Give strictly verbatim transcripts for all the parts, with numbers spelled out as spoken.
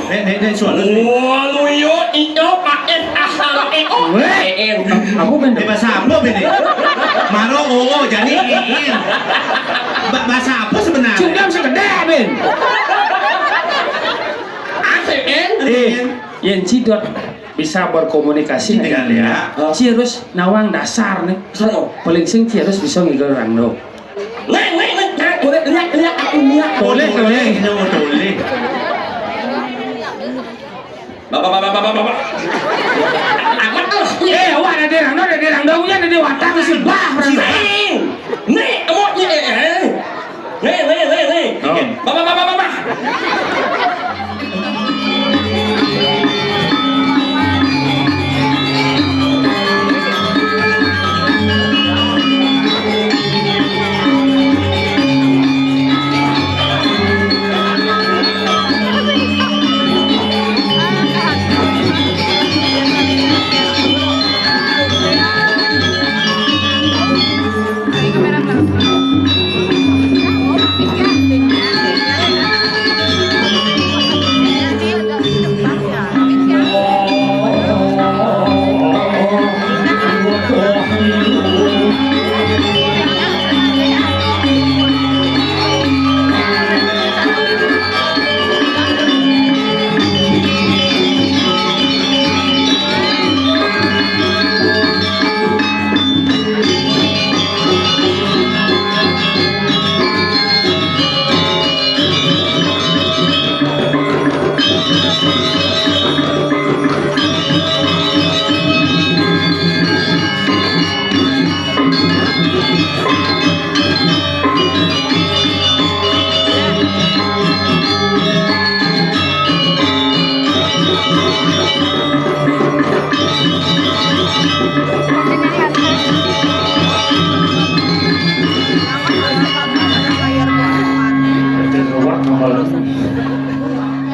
Nek, nek, nek, suara sih. Walu yo, iyo, paen, asal, eh, oh, Weh. Eh, eh. Aku ben. Eh, bahasa apa ini? Maro, oh, jadi, eh, eh. Ba-, bahasa apa sebenarnya? Cundam sekedar, Ben. Asik, eh? Eh, yen cidot bisa berkomunikasi dengan dia, ci harus nawang dasar nih. Paling sing ci harus bisa ngigel orang lo. Nek, nek, nek, nek, boleh, nek, nek, aku nek. Boleh, boleh. Boleh, boleh. Bapak, bapak, bapak, bapak. Amat tuh. Eh, wah, ada derang, ada derang, daunnya ada di watang, si bah, orang. Nek, nek, emoknya, eh, eh. Nek, nek, nek, nek. Oh. Bapak, bapak, bapak.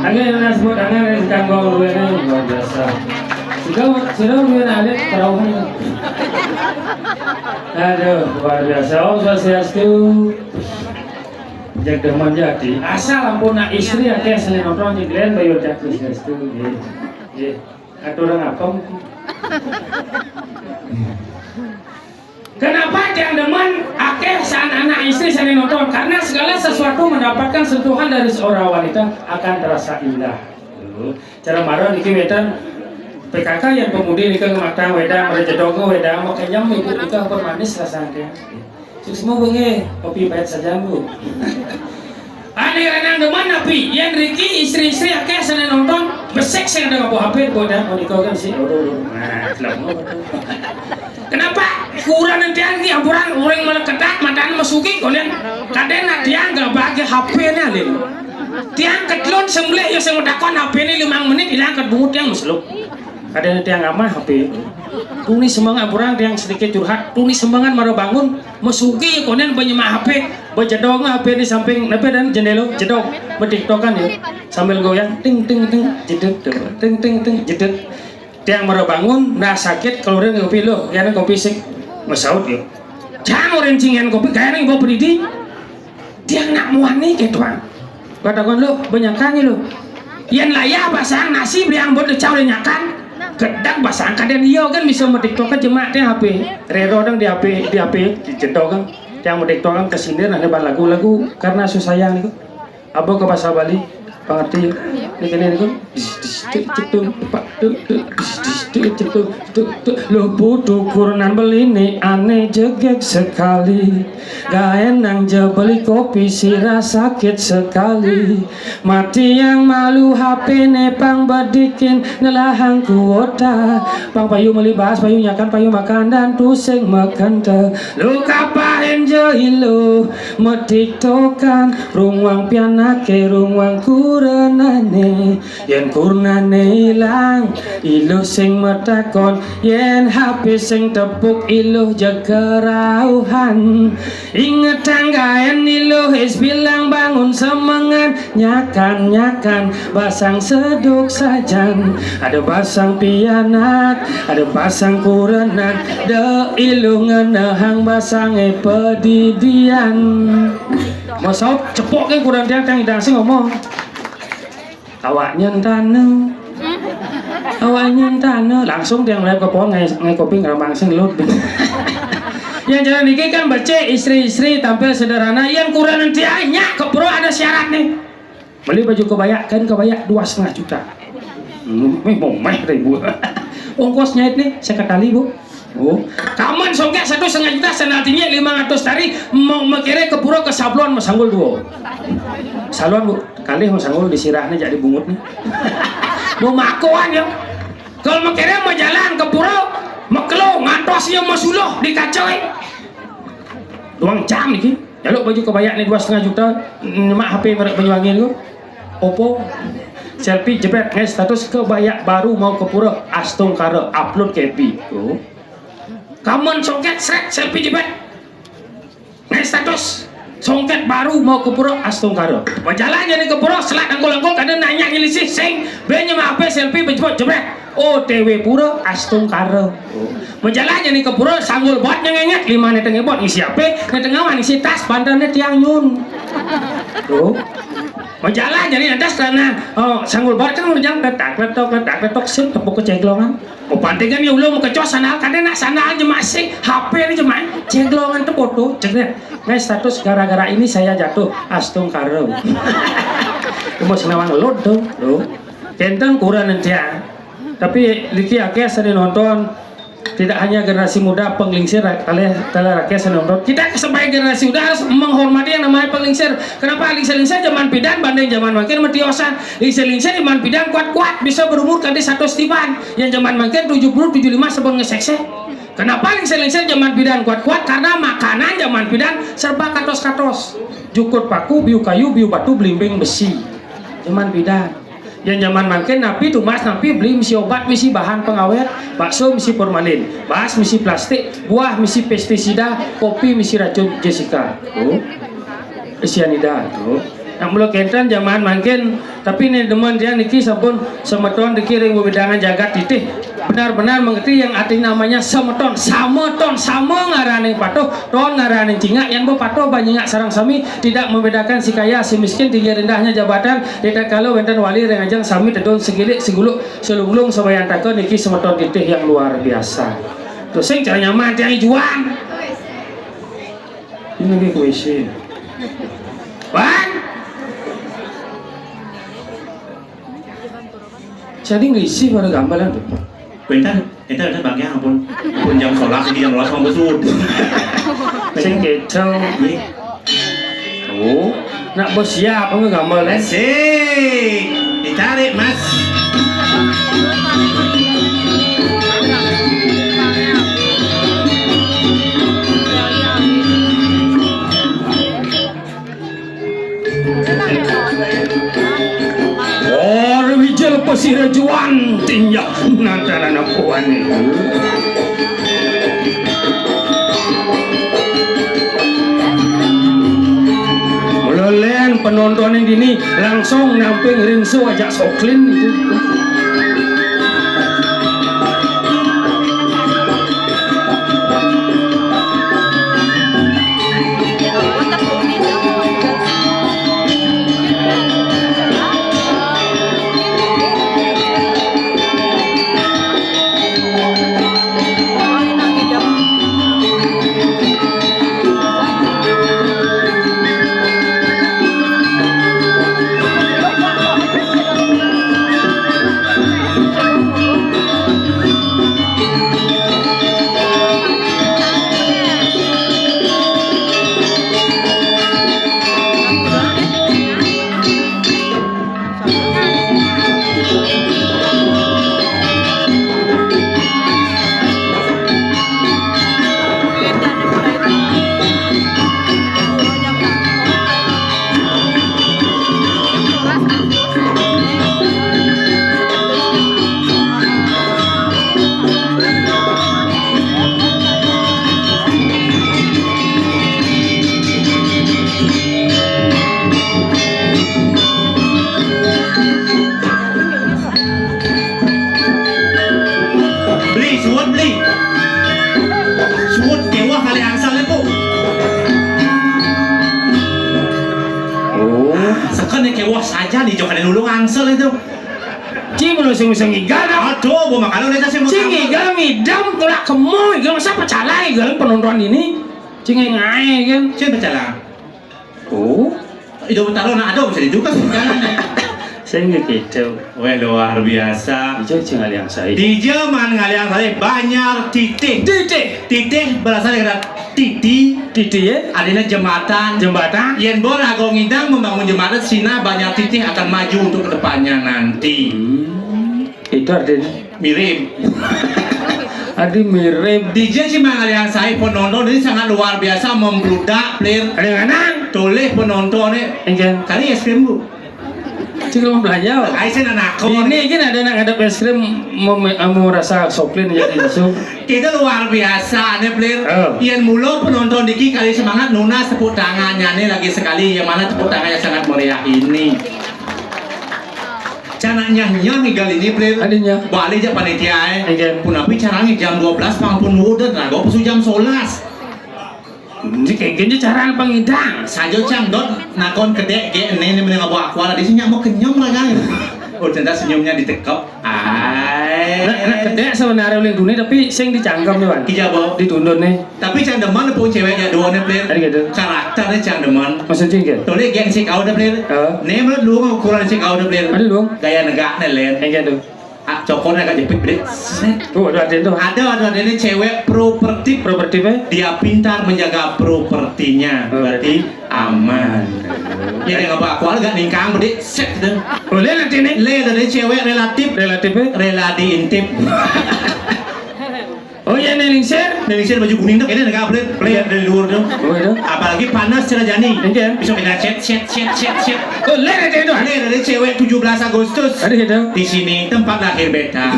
Angin yang disebut angin yang sedang gua luwe ini luar biasa. Sudah, sudah luwe alit terauhan. Aduh, luar biasa. Om Swastiastu. Jak demen jadi. Asal ampun nak istri akeh sing nonton di Glen Bayu Jak Swastiastu. Nggih. Nggih. Atur apa? Kenapa tiang demen akeh san anak istri sane nonton? Karena segala sesuatu mendapatkan sentuhan dari seorang wanita akan terasa indah. Tuh. Cara mara niki wétan P K K yang pemudi nika ngematang wedang, mara jedog wedang, makenyem ibu nika permanis rasanya. Suksma bengi, kopi pahit saja, Bu. Ane lanang demen api, yen riki istri-istri akeh sane nonton, besik sing ada ngapa H P, bodan, oh, nika kan sih, aduh, aduh. Nah, selama. Kenapa? Kurang nantian ki ampuran, orang malah ketat, matan masuki, konen. Kaden nak tiang gak bagi H P-ne, Lin. Tiang ketelun sembelih, ya, sing takon H P-ne limang menit, hilang ke bungut tiang meseluk. Kaden tiang amah H P. Tuni semangat ampuran, tiang sedikit curhat. Tuni semangat mara bangun, mesuki, konen, banyemah H P. Bejedong H P di samping, apa dan jendela, jedong. Betiktokan, ya. Sambil goyang, ting, ting, ting, jedut, ting, ting, ting, jedut. Tiang mara bangun, nah sakit, keluarin kopi lo, kene kopi sik. Masaut yo. Jang orang cingan kopi, kaya ning bawa pedidi. Tiang nak muani ke tuan. Katakan lo, banyakan lo. Yen layah basang nasi beli ambon lecau lenyakan. Gedang basang kaden iyo kan bisa metiktokan jemak tiang H P. Rero dong di H P, di H P, di jedong kan. Tiang metiktokan kesindir, nah, lebar lagu-lagu karena susah yang itu. Apa ke bahasa Bali? Pengerti? Ini kene niku. Dis, dis, tuk, cetung, pak, tuk, tuk, dis, dis, tuk, cetung, tuk, tuk. Lho, putu kurenan beline ane jegeg sekali. Gaen nang je beli kopi sirah sakit sekali. Mati yang malu H P-ne pang bedikin nelahang kuota. Pang payu meli bas, payu nyakan, payu makan dan tusing mekente. Lu kapain je ilu metiktokan. Runguang pianake, runguang kurenane. Yen kurnane ilang, iluh sing metakon. Yen H P sing tepuk, iluh jeg kerauhan. Inget tanggaen iluh is bilang bangun semengan. Nyakan, nyakan, basang seduk sajan. Ada basang pianak, ada basang kurenan. De iluh ngenehang basange pedidian. Masaut cepok ke kurang tiang, tiang idang sing ngomong. Awaknya entana. Awaknya entana. Langsung tiang melihat ke pohon, ngai, ngai kopi ngerambang sing lut. Yang jalan niki kan becik, istri-istri tampil sederhana. Yang kurang nanti nyak kepro ada syarat nih. Beli baju kebaya, kain kebaya dua setengah juta. Hmm, meh, mau meh ribu. Ongkos nyait nih, seketali, Bu. Oh, kaman songket satu setengah juta, sandal tinggi lima ratus tari, mau mekere ke pura ke sablon, mau sanggul dua. Salon, Bu, kalih mau sanggul disirahnya jadi bungut nih. Mau makoan ya. Kalau mekere mau jalan ke pura, mekelo, ngantos ya mau suluh di kaca, eh. Duang jam niki. Jaluk baju kebaya nih dua setengah juta, nyemak H P merek Banyuwangi niku. Oppo. Selfie jebret, ngai status kebaya baru mau ke pura, astungkara, upload ke F B. Oh. Kaman songket, sret, selfie jebret. Ngai status, songket baru mau ke pura, astungkara. Berjalan jadi ke pura, selat angkul-angkul, kada nanya ngilisih, sing, be nyemak H P, selfie, bejebot, jebret. O T W pura, astungkara. Oh. Majalah jani ke pura, sanggul bot nyang enget, lima ne tengah bot ngisi H P, ne tengah wan ngisi tas, bantal ne tiang nyun. Tuh. Majalah jani atas karena, oh, sanggul bot kan ngejang ketak ketok ketak ketok, sip, tepuk ke ceglongan. Oh, pantekan ya ulung kecos sandal, kada nak sandal jemak sih, H P ne jemak, ceglongan tepuk tuh, cek deh. Ngai status gara-gara ini saya jatuh, astungkara. Bos nawang lot tuh, tuh. Kenten kurang nanti ya. Tapi niki akeh sane nonton, tidak hanya generasi muda, penglingsir, kalih, kalih akeh sane nonton. Kita sebagai generasi muda harus menghormati yang namanya penglingsir. Kenapa lingsir-lingsir zaman pidan banding zaman mangkin matiosan? Lingsir-lingsir zaman pidan kuat-kuat, bisa berumur kanti satu tiban. Yang zaman mangkin tujuh puluh, tujuh lima sebon ngeseksek. Kenapa lingsir-lingsir zaman pidan kuat-kuat? Karena makanan zaman pidan serba katos-katos. Jukut paku, biu kayu, biu batu, belimbing besi. Zaman pidan. Yang zaman mangkin napi tumbas, napi beli misi obat, misi bahan pengawet, bakso misi formalin, bas misi plastik, buah misi pestisida, kopi misi racun Jessica. Oh. Cyanida. Oh. Nak mula kenten zaman mangkin, tapi ne demen tiang niki sampun semeton niki ring wewidangan jagat titih. Benar-benar mengerti yang arti namanya semeton. Sameton, sama ngaraning patuh, ton ngaraning cingak. Yang bepatuh banyingak sareng sami, tidak membedakan si kaya, si miskin, tinggi rendahnya jabatan. Tidak kalau wenten wali ring ajeng sami tedun segilik, seguluk, selunglung, sabayantaka niki semeton titih yang luar biasa. Terus sing cara nyaman tiang ijuan. Ini lagi ke W C. Wan. Jadi ngisi pada gambaran tuh. Bentar, bentar, bentar, Bang, ya ampun. Ampun jam sebelas, ini jam sebelas mau besut. Sing kecel. Iya. Oh, nak bos siap ngegambar, eh? Asik. Ditarik, Mas. Ora wijil pesira juan tinjak nantaran apuan. Mula len penonton yang dini langsung namping rinso ajak soklin itu. Ijo kada nulung angsel itu. Ci, mun sing bisa ngigal dah. Aduh, gua makan udah sih. Ci, ngigal ngidam, tulak kemo, ngigal, masa pecala ngigal penonton ini. Ci, ngengai kan. Ci, pecala. Oh. Ijo taruh nak ada bisa ditukar sih, jangan. Saya nggak gitu. Weh, luar biasa. Ijo, ci, ngaliang saya. Dija man ngaliang saya, Banjar Titih. Titih. Titih berasal dari kata titi. Titi, ya? Artinya jembatan. Jembatan. Yen bor ago ngidang membangun jembatan, sina Banjar Titih akan maju untuk kedepannya nanti. Hmm. Itu artinya? Mirip. Adi mirip. Dija ci man ngaliang saya, penonton ini sangat luar biasa membludak, Plir. Ada yang anang? Toleh penontonnya. Enggak. Kali es krim, Bu. Cik, lu belanja. Ai, saya nak nakon. Ini kan ada nak ngadep es krim, mau, mau rasa soklin jadi susu. Kita luar biasa nih, Plir. Oh. Yen mula penonton diki kali semangat, nunas tepuk tangannya nih lagi sekali. Yang mana tepuk tangannya sangat meriah ini. Canaknya nyah nih kali ini, Plir. Adanya. Balik aja panitia, eh. Iya. Punapi caranya jam dua belas pang pun udah, nah, gua pesu jam sebelas. Ini kayak gini cara pangidang. Sajo cang dot nakon kedek ge ene, ene menengah buah akuar di sini mau kenyang lah kan. Oh, ternyata senyumnya ditekep. Ai. Nah, nah, kedek sebenarnya uling dunia tapi sing dicangkem nih, Wan. Iya, Bo. Ditundun nih. Tapi cang demen pun ceweknya dua nih, Plir. Ada gitu. Karakternya cang demen. Maksudnya gitu? Toleh geng si kau deh, Plir. Heeh. Nih menurut lu mau ukuran si kau deh, Plir. Ada dong. Gaya negak nih, Len. Kayak gitu. Ah, cokon agak jepit, Bre. Set. Tuh, ada, ada tuh. Ada, ada, ada ini cewek properti. Properti, eh? Dia pintar menjaga propertinya. Oh, berarti aman. Ya, dia nggak apa-apa, agak ningkang, Bre. Set, gitu. Oh, le nanti nih. Le, dari cewek relatif. Relatif, eh? Rela diintip. Oh, iya, nih, lingsir. Nih, lingsir baju kuning tuh, kayaknya nggak update. Player dari luar tuh. Oh, itu. Apalagi panas, cerah jani. Iya. Bisa kena chat, chat, chat, chat, chat. Oh, le nanti itu. Le, dari cewek tujuh belas Agustus. Ada gitu. Di sini tempat lahir beta.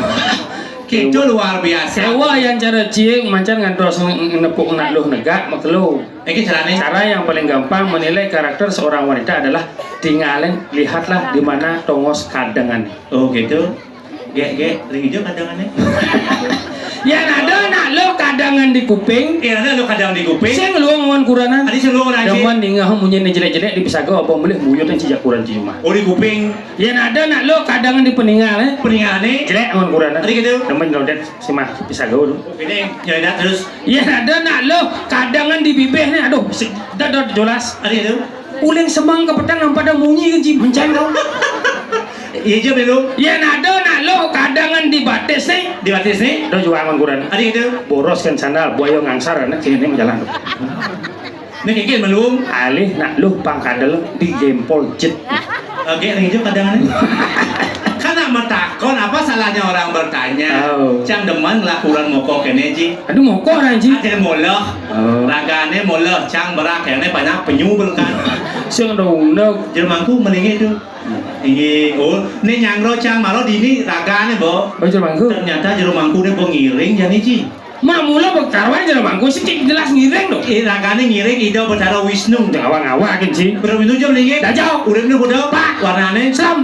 Kita luar biasa. Sewa yang cara cie mancan ngantos nge-, nepuk nak luh negak, makelo. Iki carane? Cara yang paling gampang menilai karakter seorang wanita adalah tinggalin, lihatlah di mana tongos kadangan. Oh, gitu. Gek, gek, ring ijo kadangannya. Ya, ada nak lo kadangan di kuping. Ya, ada lo kadang di kuping. Sing lo ngawan kuranan. Adi sing lo ngawan, Ci. Demen ningah munyi jelek-jelek di pisaga apa melih muyut yang cijak kuran cuma. Oh, di kuping. Ya, ada nak lo kadangan di peningal, eh. Peningal nih. Jelek ngawan kuranan. Adi gitu. Demen nyodet si mah pisaga lu. Ini nyodet terus. Ya, ada nak lo kadangan di bibih nih. Aduh, si, dah, dah jelas. Adi gitu. Uling semang ke petang yang pada munyi kan, Ci, mencang kau. Iya, jawab dulu. Ya, ada nak lo kadangan di batis nih. Di batis nih. Ada juga ngawan kuran. Adi gitu. Boros kan sandal, buaya ngangsar, anak sini nih jalan. Ini kikil belum. Alih nak lo pangkadel di gempol jet. Oke, ring ijo kadangan. Kan nak matakon, apa salahnya orang bertanya? Oh. Cang demen lah kuran mokok kene, Ci. Aduh, mokok, Ran, Ci. Ada molah. Oh. Ragane molah, cang berak, kene banyak penyu belkan. Sing ada undang. Jero mangku melingit tuh. Iya, oh, ini nyangro cang maro dini ragane, Bo. Oh, jero mangku. Ternyata jero mangku ini, Bo, ngiring jani, Ci. Mak mula bekaruan jero mangku sih, cik jelas ngiring dong. Eh, ragane ngiring, ida Betara Wisnu. Awang-awang kan, Ci. Betara Wisnu jam lagi. Dajau. Uripnya kuda. Pak. Warnane. Selam.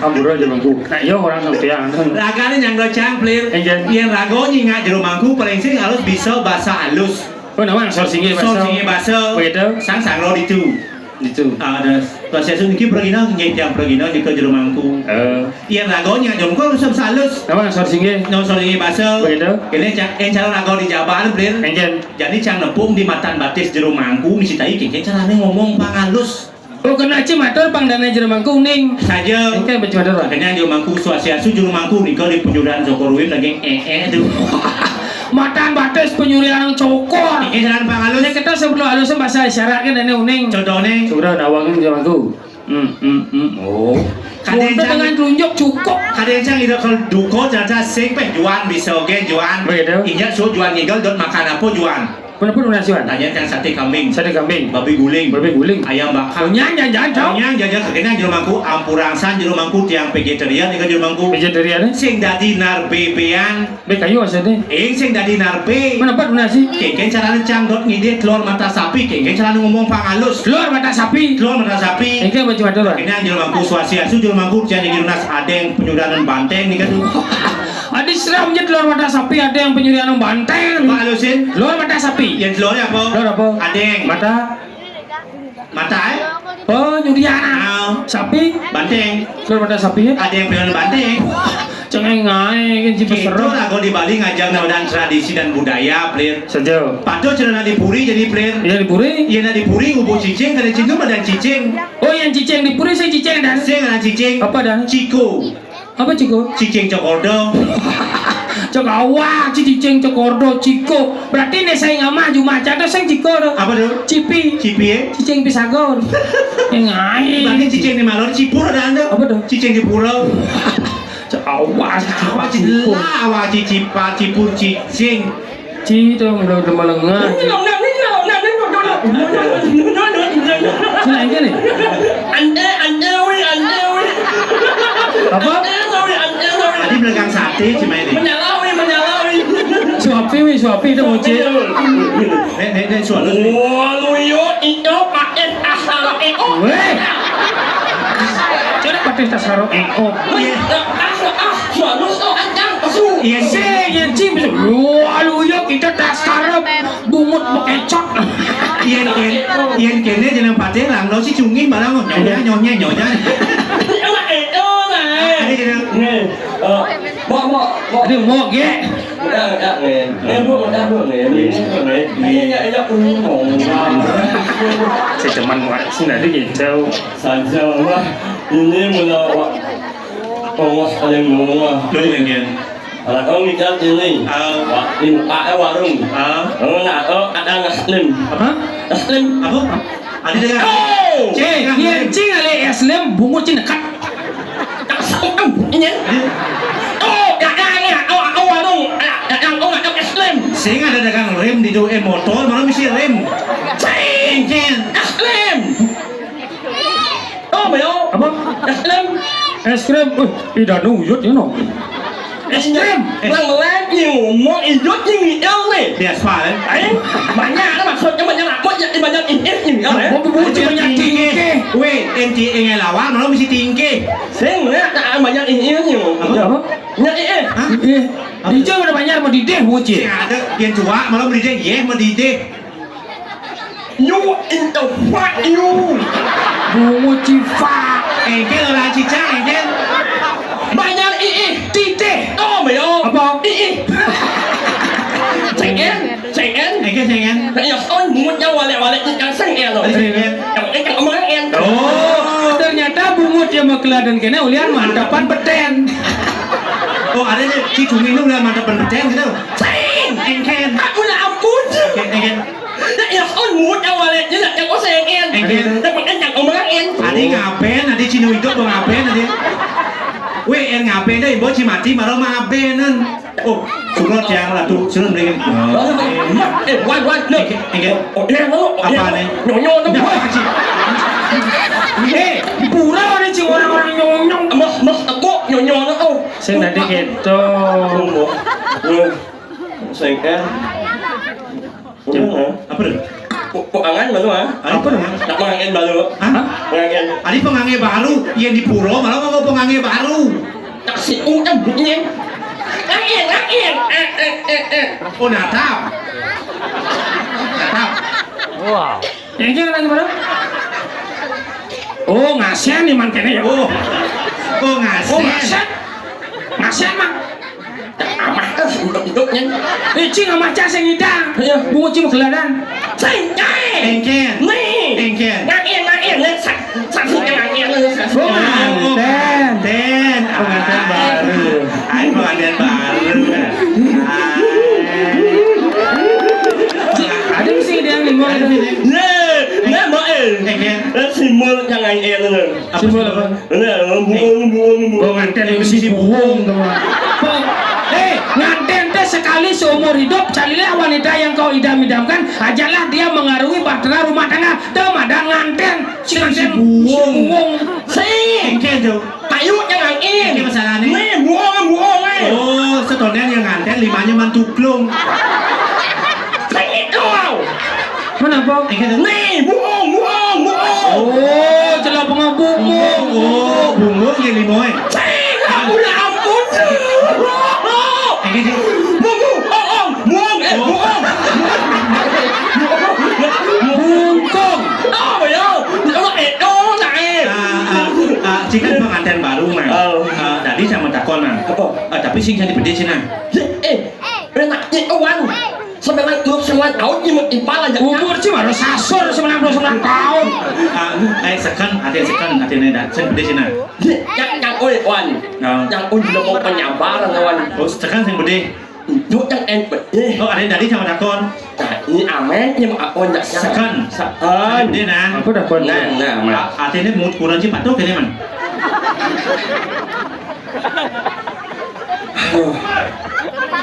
Ampura jero mangku. Nah, iya orang ngerti ya. Ragane nyangro cang, Plir. Enjen. Yen raga nyingak jero mangku paling sing harus bisa bahasa halus. Oh, nama sor singgih bahasa. Sor singgih bahasa. Begitu. Sang sangro ditu. Ditu. Ah, ada. Tuan Syasun iki pragina, nggih, tiang pragina nika jero mangku. Eh. Yen raga nyingak jero mangku harus bisa halus. Nama sor singgih. Nama sor singgih bahasa. Begitu. Kene ca-, en cara raga di jaban, Plir. Enjen. Jadi cang nepung di matan batis jero mangku, mesti tai kene carane ngomong pang halus. Oh, kena Ci matur pang dane jero mangku uning. Saja. Engke, Ci matur, Pak. Makanya jero mangku swastiastu, jero mangku nika di penjuran Joko Ruwim lagi eh, eh, aduh. Matan batis penyurian cokor. Ini jalan pang halus. Nek kita sebelum halus bahasa isyarat kan dane uning. Contohnya. Sudah nawangin jero mangku. Hmm, hmm, hmm. Oh. Kadang dengan telunjuk cukup. Kadang cang ida kalau duko, ternyata sing peh juan bisa oge juan. Begitu. Injak su juan ngigel dot makan apa juan. Pun, pun, pun, Wan. Tanya yang sate kambing. Sate kambing. Babi guling. Babi guling. Ayam bakar. Unyang, jangan, jangan, cok. Unyang, jangan, jangan, jero mangku, ampurangsan, jero mangku, tiang vegetarian, nika jero mangku. Vegetarian, eh? Sing dadi narbebean. Be kayu asalnya. Ing sing dadi narbe. Mana pat nasi? Kengken carane cang dot ngide telur mata sapi, kengken carane ngomong pang halus. Telur mata sapi. Telur mata sapi. Engke baca matur, Pak. Kene jero mangku swastiastu, jero mangku, tiang niki lunas adeng penyudanan banteng nika tuh. Adi seram je telur mata sapi, ada yang penyurian banteng. Pak halusin. Telur mata sapi. Yang telurnya apa? Telur apa? Adeng. Mata. Mata, eh? Oh, nyudian. Ah. Sapi? Banteng. Lu pada sapi ya? Ada yang pengen banteng. Cengengae kan si. Itu beserem. Lagu di Bali ngajak nawedan tradisi dan budaya, Plir. Saja. Patuh cenah di puri jadi, Plir. Iya, di puri. Iya, nah, di puri ngubuh cicing, kada cintu madan cicing. Oh, yang cicing di puri, saya cicing dan. Sing ada cicing. Apa dan? Ciko. Apa ciko? Cicing cokordo. Cok awak, ci cicing cokordo, ciko. Berarti nek saya ngamah cuma cata sing ciko do. Apa tuh? Cipi. Cipi ya? Cicing pisagon. Yang lain. Berarti cicing di malor cipur ada anda. Apa tuh? Cicing di pura. Cok awak, cicing. Awak cicing. Awak cicing, cipur cicing. Ci dong, udah, udah melengah. Ci. Nah, ini nih. Ante, ante, wi, ante, wi. Apa? Ante, wi, ante, wi. Tadi belakang sate, cuma ini. Menyala, wi, menyala, wi. Suapi, wi, suapi itu mau, Ci. Nek, nek, nek, suara. Walu yo, itu pakai asal, eh, oh. Weh. Coba pakai asal, eh, oh. Wih, ah, ah, ah, suara, oh, ancang, pesu. Iya, sih, yang cim. Walu yo, kita dasar bungut bekecot. Yen ken, yen kene jeneng patih, langlo si cunging barang, nyonya, nyonya, nyonya. Ini mah edo lah. Ada jeneng. Nih, eh, mau, mau, mau. Aduh, mau, ge. Udah, udah, nih. Nih, Bu, udah, Bu, nih. Ini, nih. Iya, iya, iya, ngomong. Saya cuman mau sih nanti gitu. Saja, wah. Ini mula, wah. Awas, ada yang ngomong, wah. Bener, Gen. Anak kau mikir ini. Ah. Wa-, di muka, eh, warung. Ah. Oh, nah, oh, ada Naslim. Apa? Naslim. Apa? Ada dengan. Oh! Cing, yang cing ale Naslim bungut cing dekat. Tak sangkam, ini. Oh, ada, ada, oh, oh, warung. Ada, ada, oh, ada Naslim. Sing ada dagang rem di, eh, motor, malah mesti rem. Cing. Cing. Naslim. Oh, beo. Apa? Es krim. Es krim. Uh, ida nuyut, you know. Es krim. Bang, melek, you. Mau ijut, you, you, nih. Di aspal, eh? Eh, banyak, ada maksudnya banyak apa? Ya, banyak ini, ini, ya, eh? Mau bubuh, banyak tingkih. Weh, enti ingai lawar, malah mesti tingkih. Sing, ya, tak banyak ini, ini, you. Apa? Apa? Ya, eh, eh. Hah? Eh, di Jawa ada banyak mau dideh, bocil. Sing ada, yang tua, malah mau dideh, ye, mau dideh. You in the fuck you. Bungut cifak. Engkel orang cicak, engkel. Banyak iih. Titih. Oh, beo. Apa? Iih. Ceng en, ceng en. Engkel ceng en. Nah, ya, oh, bungut yang walek-walek yang seng en, loh. Seng en. Yang engkel omong en. Oh. Ternyata bungut yang mau keladan kena ulian mantapan peten. Oh, ada nih, si Cumi ini ulian mantapan peten gitu. Ceng. Engkel. Aku nak ampun. Engkel, engkel. Nek ya on mut awale je nak yang oseng en. Engkel. Nek makan yang omong en. Adi ngapen, adi cino itu mau ngapen, adi. Weh, en ngapen deh, bocil mati, malah maben, en. Oh, sunat ya, ratu, sunat mereka. Eh, wan, wan, loh. Engkel, engkel. Oh, dia mau. Apa nih? Nyonyo tuh. Dah, kecil. Eh, pura ada cing orang-orang nyonyong. Mah, mah, aku nyonyo tuh. Oh. Sing tadi gitu. Oh, oh. Sing en. Udah, ha? Apa tuh? Kok, kok angan baru, ha? Apa tuh? Nak mangan baru. Hah? Mangan. Adi pengange baru, yang di pura malah mau pengange baru. Tak si U kan bunyi. Angin, angin. Eh, eh, eh, eh. Oh, natap. Natap. Wow. Yang kira lagi mana? Oh, ngasen di mantennya ya. Oh. Oh, ngasen. Oh, ngasen. Ngasen, Mang. Amah, eh, untuk-untuknya. Eh, cing, amah cah sing ngidang. Iya. Bungut cing geladan. Sing, cai. Engken. Nih. Engken. Nangin, nangin, nih, sa-, saksi nangin, nih, saksi. Oh, pengantin. Pengantin baru. Ai, pengantin baru. Ai. Ada mesti dia yang ngomong. Ada sini. Nih, nih, Mbak, eh. Engken. Eh, simbol yang lain, eh, nih. Apa simbol apa? Nah, buung, buung, buung. Pengantin mesti buung, teman. Eh, nganten teh sekali seumur hidup, carilah wanita yang kau idam-idamkan, ajaklah dia mengarungi bahtera rumah tangga. Teu madan nganten, si nganten, si buung. Sing. Engke tuh. Kayu yang angin. Engke masalahnya. Nih, buung, buung, eh. Oh, setonden yang nganten, limanya mantuklung. Sing itu. Mana, Bang? Nih, buung, buung, buung. Oh, celah pengabuh, buung. Oh, buung, ya, limoy. Cing, aku ya ampun. Buung, buung, oh, oh, buung, eh, buung. Bungkung. Oh, ya. Ya Allah, eh, oh. Nah. Apa? Ah, tapi sing jadi bedé sih nah. Eh, enak ya kawan. Sampai naik lu sembilan tahun ini mau impala ya. Umur sih baru sasur sembilan puluh sembilan tahun. Ah, eh, seken, ada seken, ada ini dah. Sing bedé sih nah. Yang yang oi wan. Nah. Yang oi juga mau penyabaran kawan. Terus seken sing bedé. Itu yang en bedé. Oh, ada tadi sama takon. Nah, ini amen yang mau apa enggak? Seken. Seken. Sing bedé nah. Apa takon? Nah, nah, nah. Artinya mood kurang sih patuh kayaknya man. Aduh.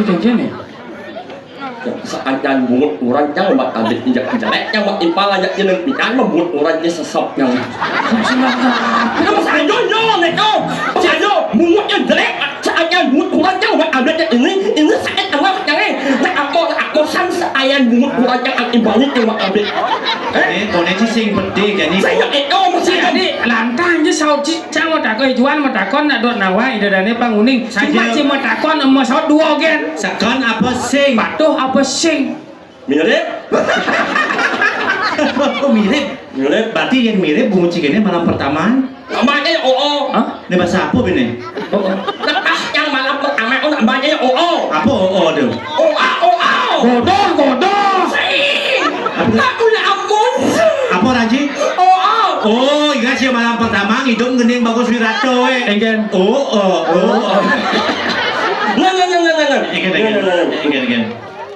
Itu gini. Seajan bungut urang jang mat abit injak jelek jang mat impal aja jeneng pidan mah bungut urang nya sesep jang. Kita mah sajo jo neko. Sajo bungut nya jelek. Seajan bungut urang jang mat abit nya ini ini sakit amat jang. Nah apa aku san seajan bungut urang jang aki balik jang mat abit. Eh, koneksi sing bedé jadi. Saya eko masih jadi. Lantang je saut ci cang mau takon juan mau takon nak dot nawa ida dane panguning. Cuma ci mau takon emo saut dua gen. Seken apa sing? Patuh apa sing? Mirip. Oh, mirip. Mirip. Berarti yang mirip bungut cikene malam pertama. Namanya ya oo. Hah? Ini bahasa apa ini? Oo. Lepas yang malam pertama oh namanya ya oo. Apa oo tuh? Oa oa. Bodoh bodoh. Sing. Aku ya ampun. Apa Raji? Oo. Oh, ingat sih malam pertama hidup ngening bagus wirato eh. Enggak. Oo. Oo. Nah, nah, nah, nah, nah. Enggak, enggak. Enggak, enggak.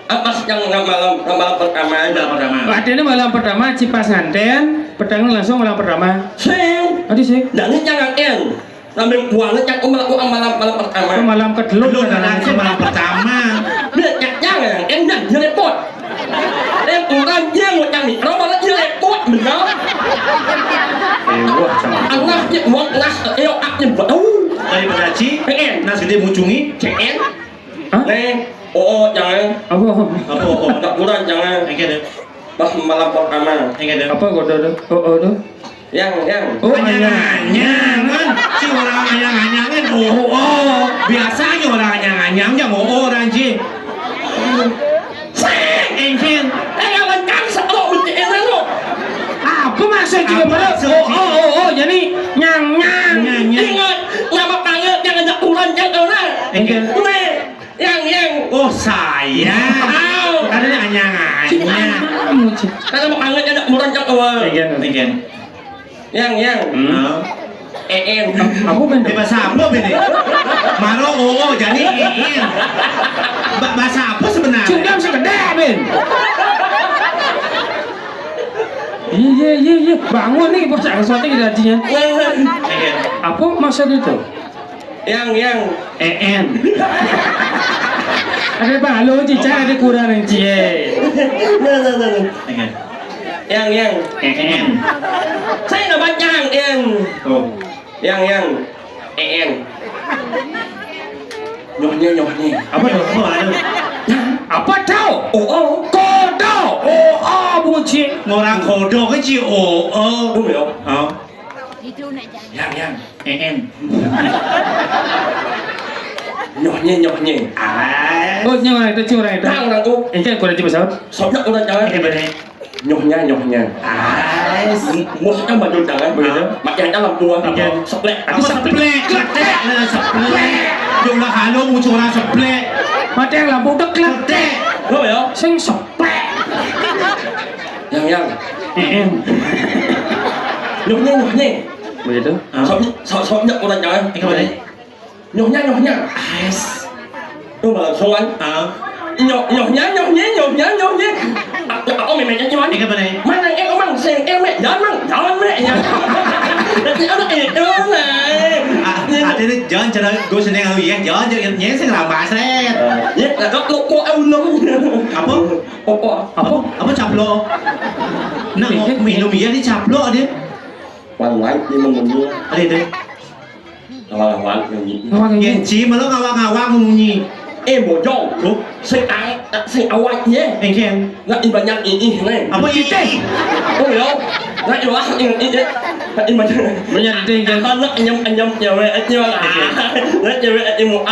Apa sih yang nggak malam, nggak malam pertama aja? Malam pertama. Artinya malam pertama cipas nganten, petang langsung malam pertama. Sing. Tadi sih. Dan ini jangan en. Sambil buangnya cak umat uang malam malam pertama. Itu malam kedua. Lu nanti malam pertama. Dia cak jangan en dan dia repot. Repotan dia mau cari, kalau malah dia repot benar. Eh, wah, sama. Anak dia uang nas, eh, aknya bau. Dari Beraci, eh, nas gede mucungi. Cek en. Hah? Nih, oo jangan. Apa? Apa oo? Nak kurang jangan. Enggak deh. Pas malam pertama. Enggak deh. Apa kode tuh? Oo tuh. Yang yang. Oh, anyang-anyang kan. Si orang anyang-anyang kan oo. Biasanya orang anyang-anyang jang oo orang ji. Sing, engkin. Eh, lawan kan sekelok mesti enak lo. Apa maksud juga pada? Oo oo oo jadi nyang nyang. Nyang nyang. Ingat, nama panggil jangan ada ulan jangan orang. Enggak. Nih. Yang yang. Oh saya. Ada anyang anyang. Kalau mau kangen ada murah cak awal. Again again. Yang yang. Hmm. Eh eh. Aku kan. Di bahasa apa ini? Maro oo jadi iin. Bahasa apa sebenarnya? Cundam sekedar Ben. Iya iya iya iya bangun nih bocah sesuatu gitu artinya. Apa maksud itu? Yang yang. En. Ada balu cica ada kurang yang cie. Yang yang. En. Saya nggak baca yang. Oh. Yang yang. En. Nyohnya nyohnya. Apa dong? Apa ada? Apa tau? Oh oh. Kodo. Oh oh buci. Ngorang kodo kecil. Oh oh. Tuh ya. Oh. Yang yang. En. Nyohnya nyohnya. Ah. Oh nyoh itu curang itu. Nah orang tuh. Ini kan kurang cepat saut. Sobnya kurang jangan. Ini benar. Nyohnya nyohnya. Ah. Musuhnya maju jangan. Begitu. Mati aja lampu ah. Iya. Seplek. Apa seplek? Seplek. Seplek. Jumlah halu muncul orang seplek. Mati yang lampu udah kletek. Lo ya. Sing seplek. Yang yang. En. Nyohnya nyohnya. Begitu. Sobnya sobnya kurang jangan. Ini kemana? Nyohnya nyohnya. Ais. Tuh malah sowan. Ah. Nyoh nyohnya nyohnya nyohnya nyohnya. Aku aku memangnya gimana? Ini kemana? Mana eh emang sing eh mek jangan mang jangan mek ya. Nanti ada itu nah. Ah, artinya jangan cara gue seneng lu ya, jangan jangan nyeseng lah basret. Ya, kagak lu kok eh ulung. Apa? Apa? Apa? Apa caplo? Nah, mau minum iya di caplo dia. Wan lain di menunggu. Ada itu. Lawan-lawan yang gitu. Lawan yang Yen gitu. Ci, malah ngawak-ngawak munyi. Eh, bojong. Sing ae, sing awak ye. Engken. Nggak ibanyak iih nih. Apa iih? Oh ya. Nggak iwah ini ini. Banyak ding, kan? Anak nyem-nyem nyewek nyewek. Nyewek nyewek nyewek.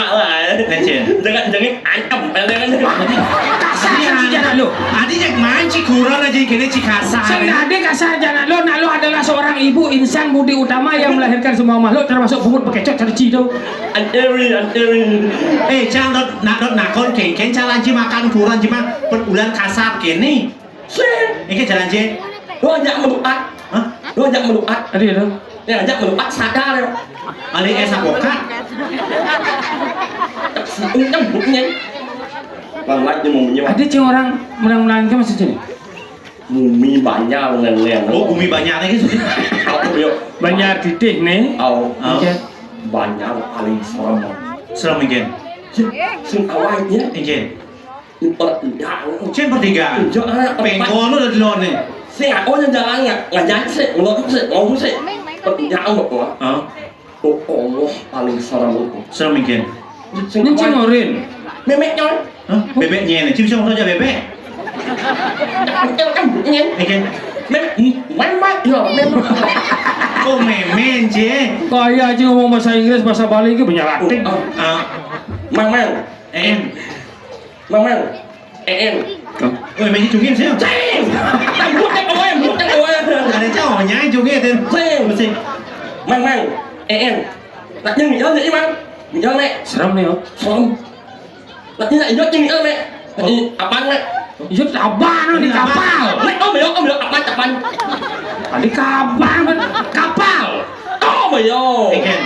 Lecen. Jangan jangan ancam. Kasar sih jalan lu. Adi yang main ci kurang aja kene ci kasar. Sing ade kasar jalan lu, nak lu adalah seorang ibu insan budi utama yang melahirkan semua makhluk termasuk bungut bekecot cerci itu. Anteri, anteri. Eh, cang dot nak dot nakon kengkeng cang lanci makan kurang cuma per bulan kasar kene. Sing. Iki jalan ci. Lu ajak meluat. Hah? Lu ajak meluat. Tadi ada. Ya ajak meluat sadar. Ali es apokat. Nyebutnya. Bang Mike dia mau menyewa. Ada cing orang menang-menang ke masih sini. Bumi banyak mengenai. Oh, bumi banyak lagi. Aku dia. Banyak titik nih. Au. Oke. Banyak paling serem. Serem mungkin. Sing awalnya. Mungkin. Pertigaan. Cen pertigaan. Iya, ah, pengkol lu udah duluan nih. Sing aku aja jalan nggak ngajak sih, ngelok sih, ngomong sih. Pertigaan kok gua. Hah? Oh Allah paling serem itu. Serem mungkin. Sing ini cing orin. Memeknya. Hah? Bebeknya ini. Cing bisa ngomong aja bebek. Kan kan ini. Mungkin. Mem, memang ya, memang. Kok memen, Cing? Kaya aja ngomong bahasa Inggris, bahasa Bali iki banyak ratik. Ah. Mang, mang. En. Mang, mang. En. Woi, main jungin sih. Cing! Bukan kowe, bukan kowe. Ada cowoknya jungin tuh. Cing. Mesti. Mang, mang. En. Nak yang mikir nih, Mang. Mikir nih. Serem nih, yo. Serem. Nak ini injok yang mikir nih. Ini apaan, Mek? Iya, abang di kapal. Mek, om, yo, om, yo, apaan, apaan? Tadi kapal, kan? Kapal. Om, yo. Ikan.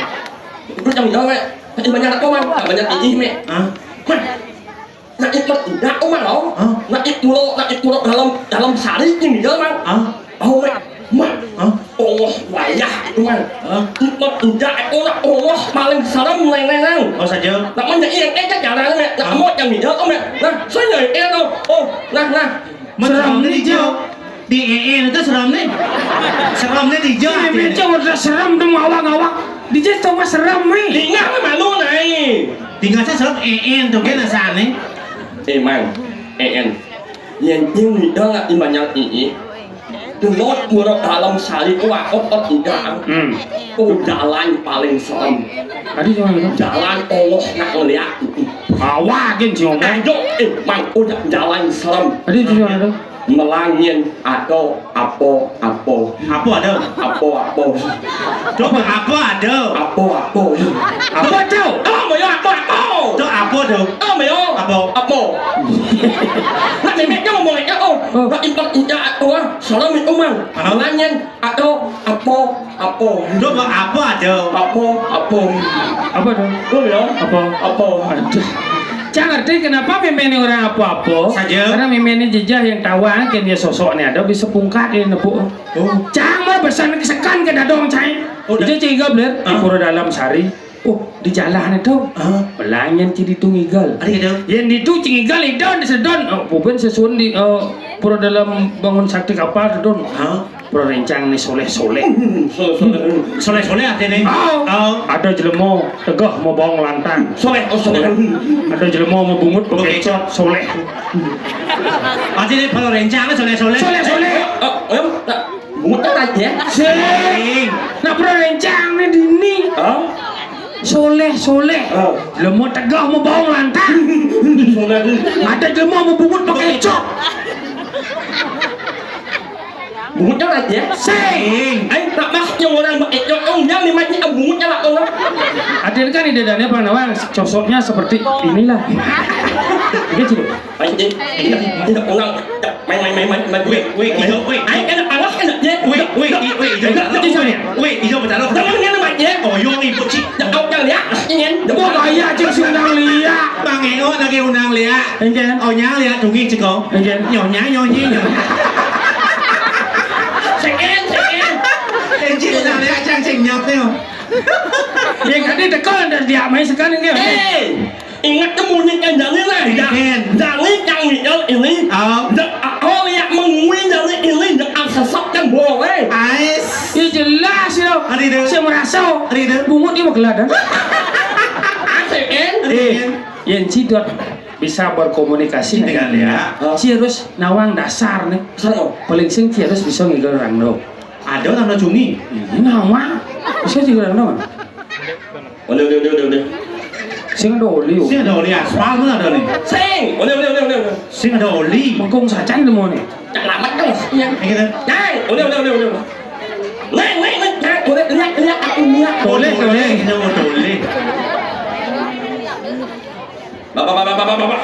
Itu yang mikir, Mek. Ini banyak apa, Mang? Banyak ini, Mek. Hah? Mek. Nak ikut tidak, Mang, oh. Hah? Nak ikut, nak ikut dalam, dalam sehari ini, ya, Mang. Hah? Oh, Mek. Mak. Hah? Allah, wayah, Mang. Hah? Ikut tidak, oh, nak Allah paling serem, neng, neng, neng. Oh, saja. Nak menjadi yang enak, jangan, Mek. Nak mau yang dia, oh, Mek. Nah, saya yang enak, oh. Oh, nah, nah. Serem nih, Jo. Di E E itu serem nih. Serem nih di Jo. Ini, Jo, udah serem, udah ngawang-ngawang. Di Jo, coba serem nih. Tinggal malu, naik. Tinggal saya serem E E tuh, kan, asal nih. Emang, E N. Yang ini dah nggak dimanyang ini. Delok murah dalam sali, wah, kok tidak. Hmm. Oh, jalan paling serem. Tadi cuma gitu. Jalan Allah nak ngeliat. Awak, gin, cuma. Ayo, eh, Mang, udah jalan serem. Tadi cuma gitu. Melangin atau apa, apa. Apa ada? Apa, apa. Coba apa ada? Apa, apa. Apa ada? Oh, mau ya, apa, apa. Tuh apa tuh? Oh, mau ya. Apa? Apa. Nak memeknya ngomongnya, oh. Oh. Nak impak inca, oh, ah. Salam itu, Mang. Hah? Melangin. Atau apa, apa. Coba apa ada? Apa, apa. Apa tuh? Lu ya? Apa? Apa. Aduh. Cang ngerti kenapa memeni orang apa-apa? Saja. Karena memeni jejah yang tawa kan dia sosok nih ada bisa pungkat dia nepuk. Oh. Cang mau pesan sekan ke dadong cai. Oh, dah. Jadi cai gabler, ah. Di Pura Dalam Sari. Oh, di jalan itu. Ah. Pelanyan ci ditu ngigal. Ada gitu. Yang ditu ci ngigal idon sedon. Oh, bukan sesuun di, eh, Pura Dalam Bangun Sakti Kapal sedon. Ah. Pura rencang nih soleh-soleh. Soleh-soleh. Soleh-soleh artinya. Oh. Oh. Ada jelema tegah mau bawang lantang. Soleh, oh, soleh. Ada jelema mau bungut bekecot soleh. Artinya pura rencang soleh-soleh. Soleh-soleh. Oh, oh, tak. Bungut kan aja. Sing. Nah, pura rencang nih dini. Oh. Soleh, soleh. Oh. Jelema tegah mau bawang lantang. Soleh. Ada jelema mau bungut bekecot. Bungut kan aja. Sing. Ayo, tak mas yang orang bekecot, oh, yang lima ini bungut kan lah, oh. Hadir kan ide dan apa nawang, sosoknya seperti inilah. Gitu. Ayo, eh, eh, eh, orang, main, main, main, main, main. Weh, weh, ijo, weh. Ayo, kena panas, kena, ya. Weh, weh, i-, weh, ijo. Ijo, ijo, ya. Weh, ijo, betul. Jangan, jangan, Mak, ya. Oh, yo, ibu, cik. Jangan, jangan, ya. Ingin. Wah, bahaya, cik, si undang liak. Bang Eo lagi undang liak. Enggak. Oh, nyang liak, tunggi, cik, oh. Enggak. Nyonya, nyonyi, nyonya. Sekian, sekian. Enci undang liak, cang, cing, nyap, nih, oh. Yang tadi tekol dari dia, main sekarang, enggak. Eh. Ingat ke bunyi kan jani lah, ya. Jani yang Michael ini. Oh. Dak aku lihat mengui jani ini, dak sesat kan boleh. Ais. Ya jelas ya. Ari deh. Saya merasa. Ari deh. Bungut dia mau gelada. Asik kan? Ari deh. Yang cidot bisa berkomunikasi dengan dia. Ci harus nawang dasar nih. Paling sing ci harus bisa ngigal orang dong. Ada nang cumi. Ini nama? Saya juga nama. Oleh, oleh, oleh, oleh, oleh. Sing ada oli. Sing ada oli aspal mana ada nih? Sing. Oleh, oleh, oleh, oleh, oleh. Sing ada oli. Mengkung saja ini mau nih. Cak lamat terus. Iya. Ini kita. Nah, oleh, oleh, oleh, oleh. Nah, nah, nah, nah, oleh, lihat, lihat, aku lihat. Oleh, oleh, oleh. Ini mau oleh. Bapak, bapak, bapak, bapak.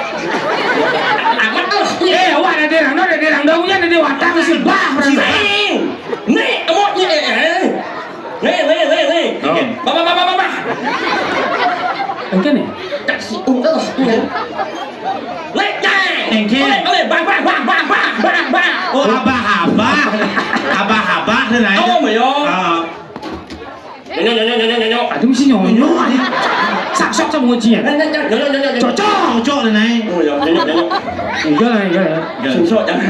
Amat terus. Eh, awak ada derang, ada derang daunnya, ada dewata, masih bah, orang. Sing. Nih, emoknya, eh, eh. Nih, nih, nih, nih. Oh. Bapak, bapak, bapak, bapak. Engke nih? Kasih untung. Nih, cai. Engke. Oleh, oleh, bah, bah, bah. Oh, abah, abah. Abah, abah, tuh, nah, itu. Oh, iya. Ah. Nyonyo, nyonyo, nyonyo, nyonyo. Aduh, mesti nyonyo, aduh. Sak sok sama ngucinya. Nyonyo, nyonyo, nyonyo. Cocok. Cocok lah, Nay. Oh, ya, nyonyo, nyonyo. Enggak lah, enggak ya. Enggak. Sungsok, jangan.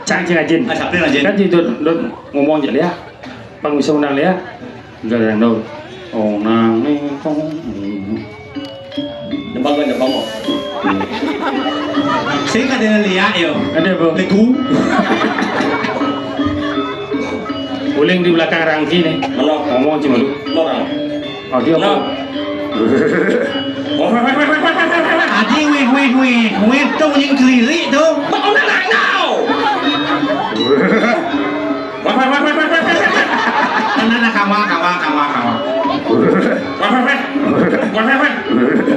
Cang, cing, ajin. Ah, siapa yang ajin? Kan itu, Dut, ngomong aja, ya. Pang bisa undang, ya. Enggak ada yang tahu. Oh, nang, nih, kong. Jepang kan, Jepang, kok. Saya kadang lihat, yo. Ada apa? Legu. Uling di belakang rangki nih. Mana? Ngomong cuma lu. Mana? Audio apa? Mana? Adi, weh, weh, weh, weh, tuh yang kelirik tuh. Mana nak tahu? Wah, wah, wah. Nah, nah, kawa, kawa, kawa, kawa. Wah, wah, wah. Wah, wah, wah.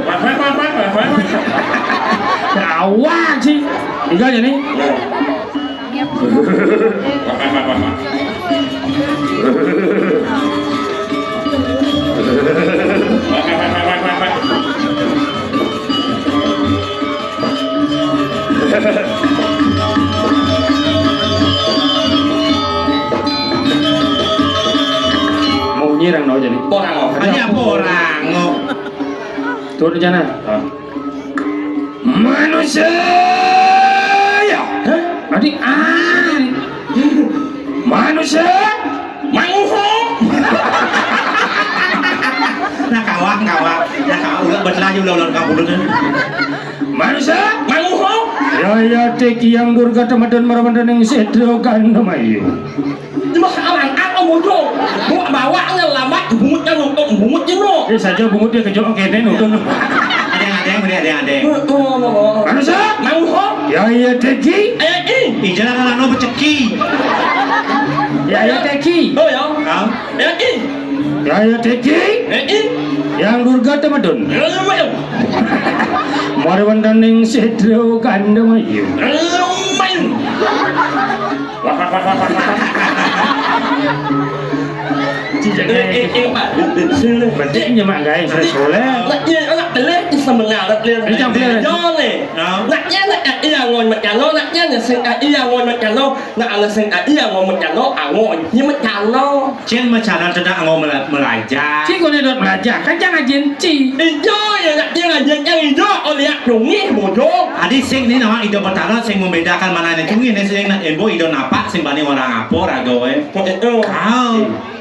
Wah, wah, wah, wah, wah, wah. Kawa sih. Tinggal ya nih. Wah, wah, wah, wah, wah. Mau nyerang no jadi. Orang no. Hanya apa orang no? Turun sana. Ah. Manusia. Hah? Adik, ah. Manusia. Manguho. Nah, kawang, kawang. Nah, kawang. Ulah betul aja, ulah, ulah, kamu dulu. Manusia. Manguho. Ya, ya, teki yang durga temadon maramandaning sedro gandamayu. Cuma alang apa muncul? Bawa, bawa, lambat, bungut kan nonton, bungut jenuh. Eh, saja bungut dia kejok, kene nonton. Ada yang, ada yang, ada yang, ada yang. Oh, oh, oh, oh. Manusia. Manguho. Ya, ya, teki. Eh, eh. Ijana kalau no beceki. Ya, ya, teki. Oh, ya. Hah? Eh, eh. Ya, ya, teki. Eh, eh. Yang durga temadon. Eh, eh. Maramandaning sedro gandamayu. Eh, eh. Wah, wah, wah, wah, wah. Ci jaga. Eh, eh, eh, Pak. Berarti ini mak guys, sudah soleh. Nak, iya, nak, boleh, bisa mengalat, boleh. Ini yang boleh. Iya, nih. Nah. Nak, iya, nak, iya, ngon, mak, iya, nak, iya, sing, iya, ngon, mak, iya. Nak, ala sing, iya, ngon, mak, iya, ngon. Iya, mak, iya. Cin macana tu dah ngau mela-, melaja. Cin kau ni dot melaja. Kan jangan ajin ci. Ijo ya nak dia ajin yang ijo. Oh lihat cungih bodoh. Adi sing ni nama Ido Betara sing membedakan mana ni cungih ni sing nak embo Ido napak sing bani orang apa rago eh. Oh, itu. Kau.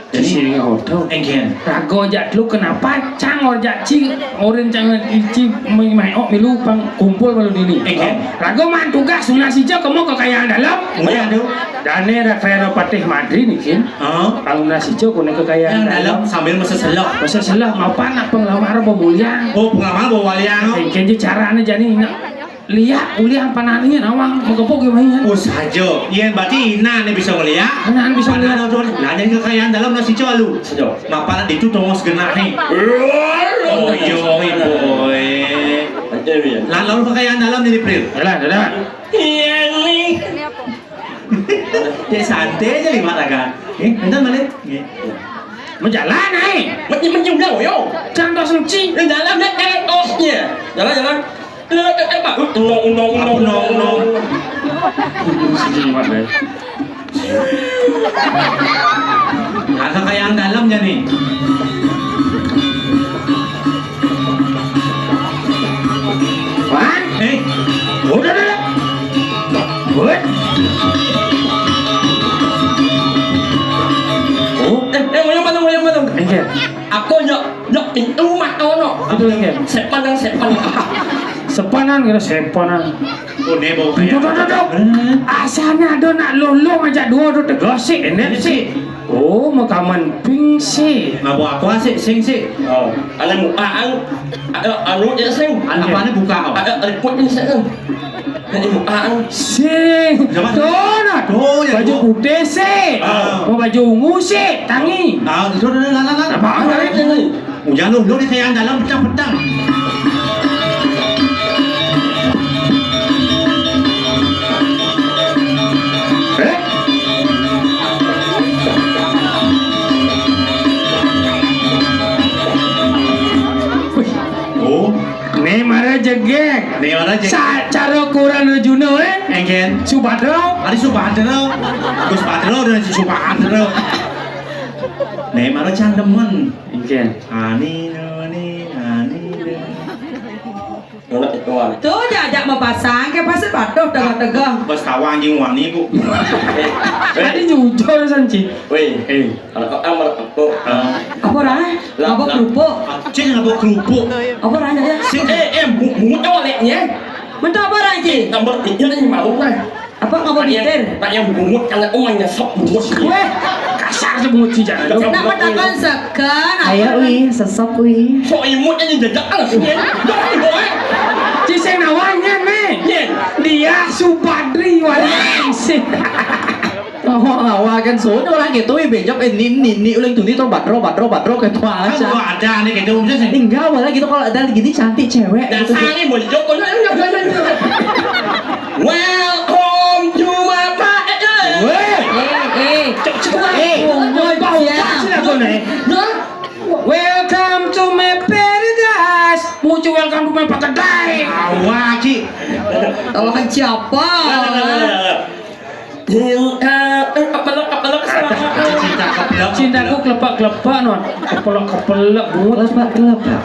Di sini ngau tu. Engken. Rago jak lu kenapa? Cang or jak ci. Orin cang ci mai mai ok milu pang kumpul malu nini. Engken. Rago man tugas sunah sija kamu kekayaan dalam. Mudah tu. Dane rak reno patih madri nikin. Heeh. Kalau nasi cok kone kekayaan. Yang dalam sambil masa selah. Masa selah mapan nak penglamar pemulihan. Oh, penglamar pemulihan. Engken je carane jani nak liak ulian panannya nawang megepok gimana? Oh, saja. Iya, berarti ina ni bisa meliak. Ina bisa meliak. Nah, jadi kekayaan dalam nasi cok lu. Saja. Mapan itu tongos genah ni. Oh, iya, boy. Lalu kekayaan dalam ni, Pril. Yalah, dadah. Iya ni. Cek santai aja lima raga. Eh, bentar balik. Nggih. Mau jalan, ai. Mesti mencium dah, yo. Jangan kau suci. Di dalam dia kayak osnya. Jalan, jalan. Lo tak apa? Untung, untung, untung, untung, untung. Sini, Mas, guys. Ada kayak yang dalamnya nih. Wan? Eh, udah, udah, udah. Woi. Oh, eh, eh, ngoyong mana, ngoyong mana? Enggak. Aku yo, yo pintu mah ono. Itu enggak. Sepan yang sepan. Sepanan kira sepanan. Oh, ne bau. Tuh, tuh, tuh, tuh, tuh. Asana ada nak lolo ngajak dua tu tegasik, enak sih. Oh, makaman pink sih. Ngapa aku asik sing sih? Oh, anu muka anu. Ada anu ya sing. Apa anu buka kau? Ada ribut ni sih. Ini muka anu. Sing. Zaman. Tuh, nah. Tuh, ya, baju tuh. Putih sih. Ah. Mau baju ungu sih, tangi. Ah, itu dah, dah, dah, dah. Apa? Apa? Hujan lu, lu ni kaya dalam petang-petang. Eh? Wih. Oh. Ni mara jegek. Ni mara jegek. Sa-, cara ukuran Arjuna, eh? Engken. Subhadra. Ari Subhadra. Gus Badra dan si Subhadra. Ni mara cang demen. Engken. Ani, ani, ani, ani. Anak itu, ah. Tuh, diajak mau pasang, kayak pasir patuh, tegah-tegah. Bos tawa anjing wani, Bu. Tadi jujur, Sanci. Weh. Eh. Anak, ah, anak, aku, ah. Apa orang? Lah, ngabuk lah. Kerupuk. Cing ngabuk kerupuk. Apa orang ya? Sing, eh, eh, bu-, bungut olehnya. Mentah apa orang, Ci? Tambah pikir ni malu lah. Apa ngabuk bitir? Tak yang bungut, kalau orang nyesok bungut. Weh. Kasar tu bungut si jangan. Nak matakon seken, apa? Ayo, wi, sesok, wi. Sok imut aja jejak lah sini. Dah, boy. Ci sing nawanya, nih. Nyen. Dia Subadri, wali sih. Awak, awak kan sono orang gitu, wi, bejok, eh, nin, nin, nin, ulang tuni, tuh, badro, badro, badro, gitu aja. Kan gua ada nih, gitu, maksudnya sih. Enggak, malah gitu, kalau ada gini cantik cewek, gitu. Dasar nih, bojok, kau. Welcome to my pa-, eh, eh. Weh. Eh, eh. Cek, cek, eh, eh. Bau, bau, bau, sila kau nih. Hah? Welcome to my paradise. Mucu welcome to my pakedai. Awak, Ci. Awak siapa? Lah, lah, lah, lah, lah. Cinta, eh, kepelek, kepelek, selamat. Cinta kepelek. Cintaku kelepak-kelepak, non. Kepelek-kepelek, bungut. Kelepak-kelepak.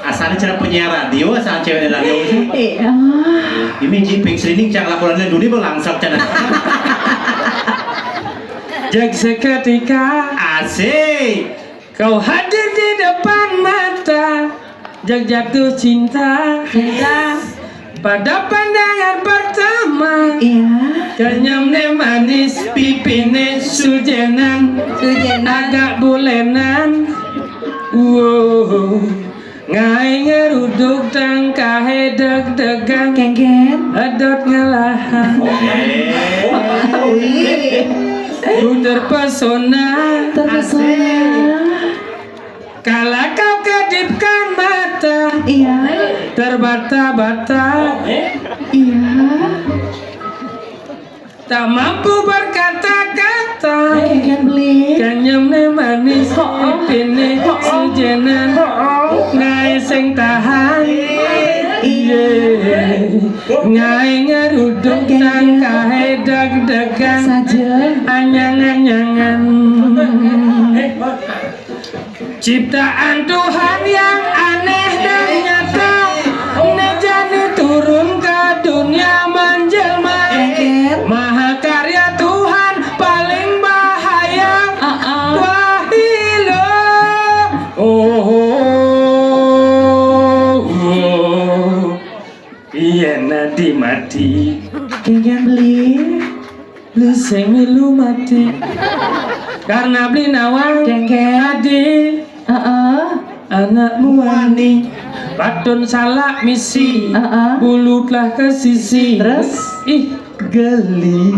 Asalnya cara penyiar radio, asal cewek radio itu. Iya. Ini Ji Pink Slining, jangan laporannya dulu, bang, langsung cina. Jag seketika. Asik. Kau hadir di depan mata, jag jatuh cinta. Cinta. Pada pandangan pertama. Iya. Kenyemne manis, pipine sujenan. Sujenan. Agak bulenan. Wow. Ngae ngeruduk tangkahe deg-degan. Kengken. Edot ngelahan. Wih. Ku terpesona. Terpesona. Kala kau kedipkan mata. Iya. Terbata-bata. Iya. Tak mampu berkata-kata. Kengken beli. Kenyemne manis, pipine sujenan. Ngae sing tahan. Iye. Ngae ngeruduk tangkahe deg-degan. Saja. Anyang-anyangan. Ciptaan Tuhan yang aneh dan nyata, nejane turun ke dunia menjelma. Mahakarya Tuhan paling bahaya. Wahilo. Oh, oh, oh. Iya, nanti mati. Kengken beli. Lu sing milu mati. Karena beli nawang. Kengken. Adi. Heeh. Anak muani. Patun salak misi. Heeh. Bulu telah ke sisi. Terus? Ih, geli.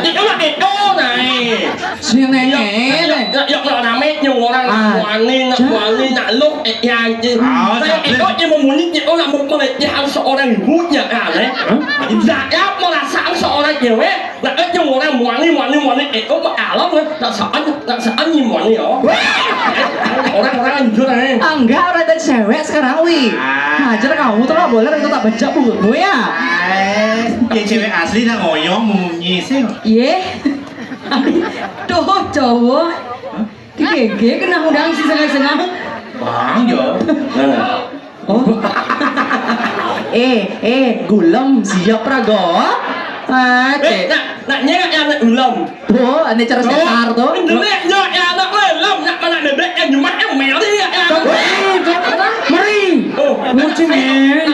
Itu mah itu, nae. Sing ngene. Ya, ya, ya, rame nyung orang nak muani, nak muani, nak lu, eh, ya, anjing. Ah, saya itu dia memuji, dia orang mempelai, dia harus seorang ibunya, kan, eh? Hah? Saya merasa seorang cewek, nah, eh, nyung orang muani, muani, muani, eh, oh, alam, eh, nak saan, nak saan ni muani, oh. Orang-orang jujur, eh. Ah, enggak, orang ada cewek sekarang, Wi. Ah. Hajar kamu tuh nggak boleh, itu tak baca bukumu ya. Eh, ya cewek asli nak ngoyong, memunyi sih. Ye. Tuh, cowok. Hah? Digege kena udang si senang-senang. Bang, yo. Nah. Oh. Eh, eh, gulem siap raga. Ah, eh, cek. Nak, nak nyek ya anak gulem. Oh, ane cara sesar tuh. Ini nyek ya anak gulem, nak mana bebek yang cuma yang meri ya. Wih, meri. Oh, mucin, eh.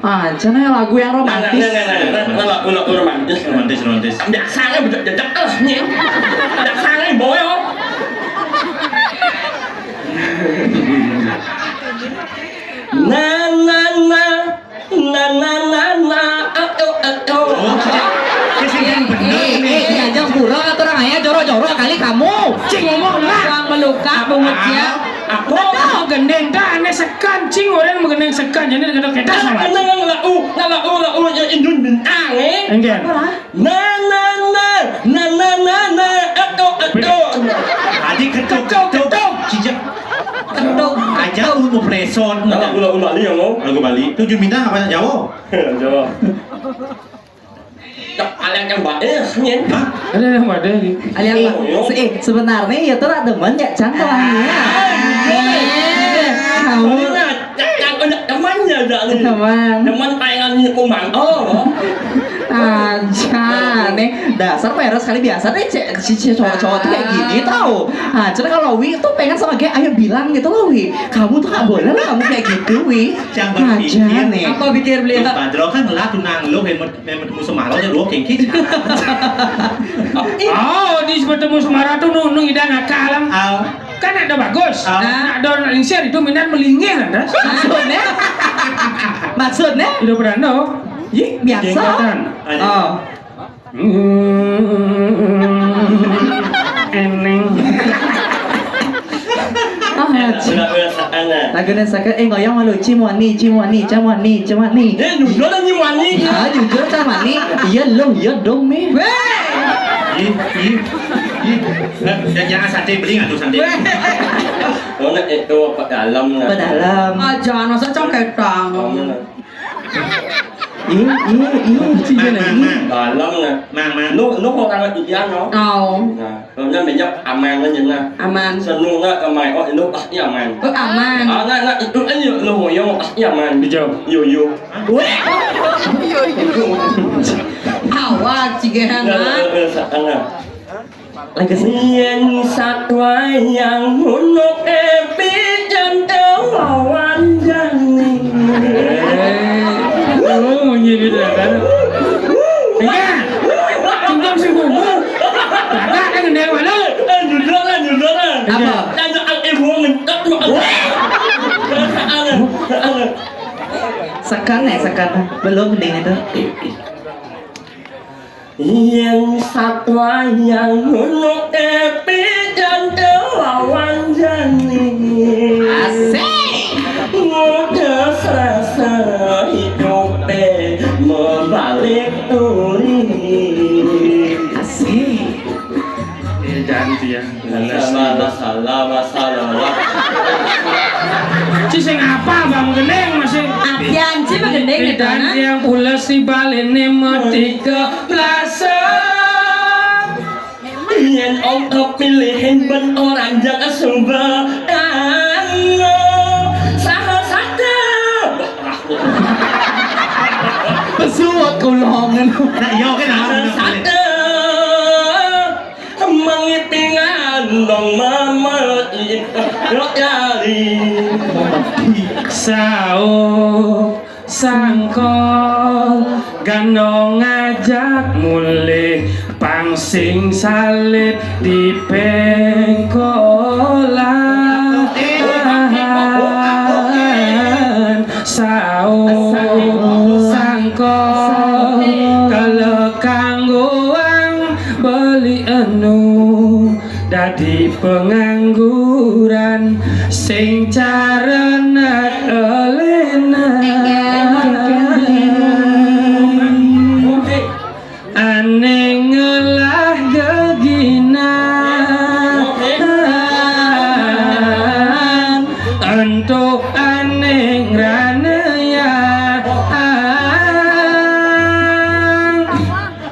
Ah, cenah lagu yang romantis. Nah, nah, nah, nah, nah, nah, lagu, lagu romantis. Romantis, romantis. Dasarnya bedek-bedek lah, nih. Dasarnya boyo. Na, na, na, na, na, na, na, eh, eh, eh, eh. Oh, cicing. Cicing yang bener. Eh, eh, ini. Eh, aja kurang atau orang ayah jorok-jorok kali kamu. Cing ngomong lah. Tukang meluka, pungut ya. Aku mau gendeng dah, aneh sekan, cing, orang mau gendeng sekan, jadi gendeng kita sama. Nang lau, nang lau, lau, ya indun bintang, eh. Enggak. Na, na, na, na, na, na, na, eto, eto. Tadi ketuk, ketuk, ketuk. Cijak. Ketuk, aja ketuk. Lu mau presot. Nah, ulah, ulah, Bali, ya, lo. Lagu Bali. Tujuh bintang apa Jawa? Jawa. Cak, aliang yang bae, nyen. Hah? Ada yang bae nih. Aliang, eh, oh, iya. Se-, eh, sebenarnya ya tuh demen ya, Cang, tuh, ah, iya. Kamu. Iya, Cang, Cang, udah temannya, Cang. Teman. Teman tayangan Kumang. Oh. Aja nih, dasar Pak Eros kali biasa deh, cek si, si cowok-cowok tuh kayak gini tahu. Nah, cuma kalau Wi tuh pengen sama kayak, ayo bilang gitu loh, Wi, kamu tuh nggak boleh lah kamu kayak gitu, Wi. Jangan aja berpikir nih. Apa pikir beliau? Badro kan lah tunang lo, hemat, hemat musuh malu aja lo kengki. Oh, di bertemu Semara tuh nung, nung idang akal. Ah. Kan ada bagus. Ah. Nah, ada orang lingsir itu minat melingir, kan, das? Maksudnya? Maksudnya? Itu berando. Ih, biasa. Jenggotan. Oh. Hmm, eneng. Ah, udah, udah, udah, sana. Lagunya sakit, eh, ngoyong malu, Cimwani, Cimwani, Cimwani, Cimwani. Eh, jujur lah, Cimwani. Ah, jujur, Cimwani. Iya, lo, iya dong, mi. Weh. Ih, ih, ih. Nah, dan jangan sate beli nggak tuh sate? Weh. Oh, nah, itu apa dalam, nah? Apa dalam? Ah, jangan masa congketang. Oh, nah. Iya, iya, iya, itu. Mang, gimana mang, ini? Mang. Dalam, nah. Mang, mang. Lu, lu mau tanggal tiga, no? Oh. Nah, lu nya minyak aman aja, nah. Aman. Senung nggak ke mai, oh, lu pasti aman. Oh, aman. Ah, nah, nah, itu aja, lu mau yang pasti aman. Hijau. Yo, yo. Weh. Awak, cigehan, nah, nah. Eh, eh, eh, sana. Lagi sih. Yen satwa yang hunuk epi jantung lawan jani. Eh, lu mau nyiri dah, kan? Iya. Cungkem si bubu. Kakak kan gede mana? Eh, jujur lah, jujur lah. Apa? Tanya al ibu ngentot mau apa? Weh. Salah, salah. Sekan ya, sekan. Belum ding itu. Yen satwa yang ngono epi jantung lawan jani. Asik. Mudah rasa hidupe membalik turi. Asik. Eh, jangan dia. Masalah, masalah, masalah. Ci sing apa, Bang Gendeng masih? Apian ci, Bang Gendeng, gitu, kan? Yang pules si balene mati keblasan. Yen om kepilihin ben orang jaga sembarang. Saha sate. Pesuwak kulongan. Nah, iya, oke, nah. Saha sate. Mangipingan dong mama, lo jari. Sauk sangkol gandong ngajak mulih pang sing salib di pengkolan. Sauk sangkol kala kanggoang beli enu dadi pengangguran sing carenak elenan. Ane ngelah geginan, entuk ane ngraneyan.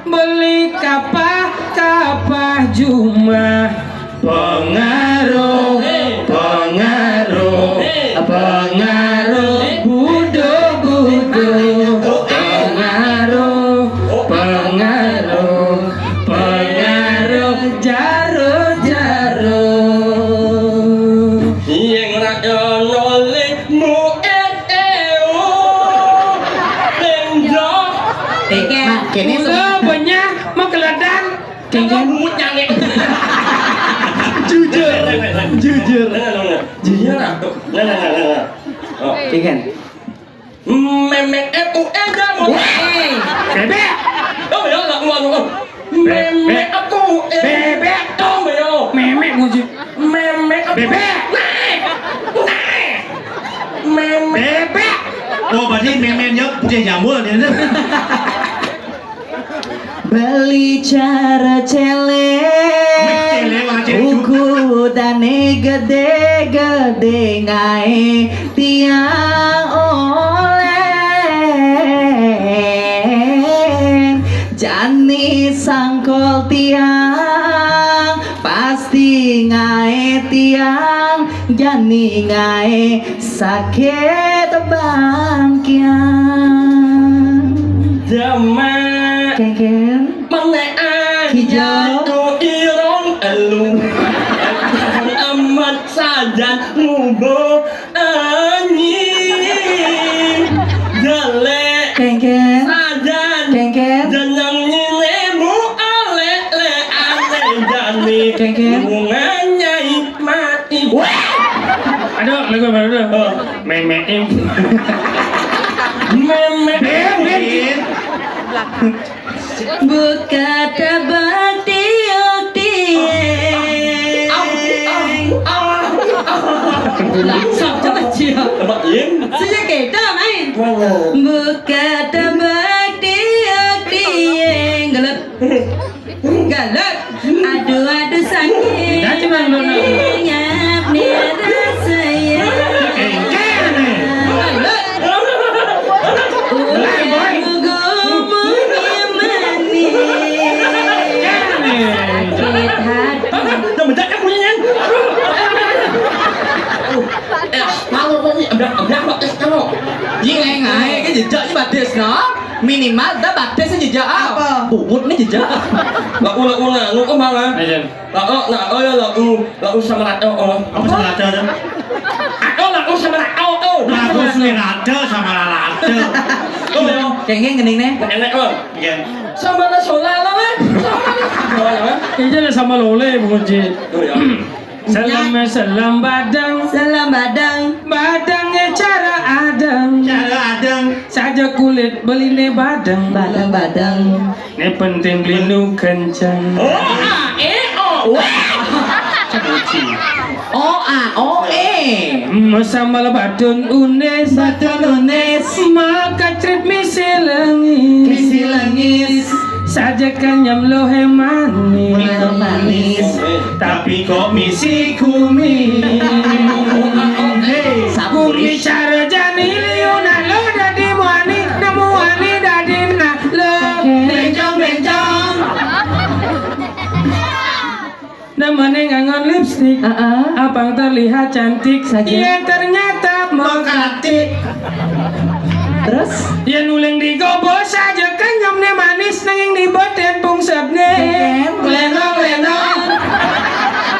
Beli kapah-kapah jumah. Pengaruh, pengaruh, pengaruh budo-budo. Pengaruh, pengaruh, pengaruh jaro-jaro. Yang rakyat Kéné. Mula benyah makeledan. Kéngkén. Bungut nyangé. Jujur. Jujur. Nah, nah, nah. Jujur. Nah, nah, nah, nah, nah. Oh. Kéngkén. Mémé itu éda mau. Wéh. Bébék. Oh ya, nggak mau, nggak mau. Mémé itu éda. Bébék. Oh ya. Mémé muji. Mémé itu. Bébék. Nah. Nah. Mémé. Bébék. Oh, berarti méménya putih jambul dia. Beli cara céléng, ukudané gedé-gedé ngaé tiang oléng. Jani sangkol tiang, pasti ngaé tiang, jani ngaé sakét bangkiang. Jaman. Kéngkén. Menéan. Kijel. Jatuh irung elu. Amat sajan ngubuh anyi. Jelek. Kéngkén. Sajan. Kéngkén. Jeneng nyine bu alek lek ane jani. Kéngkén. Hubungan nyai mati. Wah. Aduh, lagu baru dulu. Oh. Mémé im. Mémé. Bébék. Buka tabak tiuk tieng. Langsung cepet cia. Tabak tieng. Sejak kita main. Buka tabak tiuk tieng. Gelut. Galut. Aduh, aduh, sakit. Dah, cuman lu nak. Ngap ni rasa ya. Eh, jangan ni. Galut. Udah gugumunye manis. Jangan ni. Sakit hati. Dah mendadak bunyinya. Eh, malu kau ni. Abang, abang, abang, eh, kamu. Ye, ngai, ke jejak je batis, no? Minimal dah batis jejak, ah. Apa? Bungut ni jejak. Laku, laku, laku, kau bang, ah. Ajan. Laku, laku, ya, laku, laku sama laku, oh. Apa sama laku tu? Aku laku sama laku, oh. Laku sama laku, sama laku. Oh, ya. Kengeng kening ni. Enak, oh. Iya. Sama lah solah lah, eh. Sama lah solah lah, eh. Ini sama lole, bungut je. Oh, ya. Salam, salam badang. Salam badang. Badangnya cara adang. Cara adang. Saja kulit beline badang. Badang, badang. Ni penting belinu kencang. Oh, ah, eh, oh, wah. Sebuci. Oh, ah, oh, eh. Mm, sambal batun unis. Batun unis. Maka cerit misi lengis. Misi lengis. Saja kenyam lohe manis. Manis. Tapi kok misi kumis. Hei, saburi. Kumis cara jani liu nak lo dadi muani, nak muani dadi nak lo. Bencong, bencong. Namanya ngangon lipstick. Heeh. Apang terlihat cantik. Saja. Iya, ternyata mekatik. Terus? Yen uling digobo saja kenyomne manis nanging diboten pungsebne. Ken, ken. Lenong, lenong.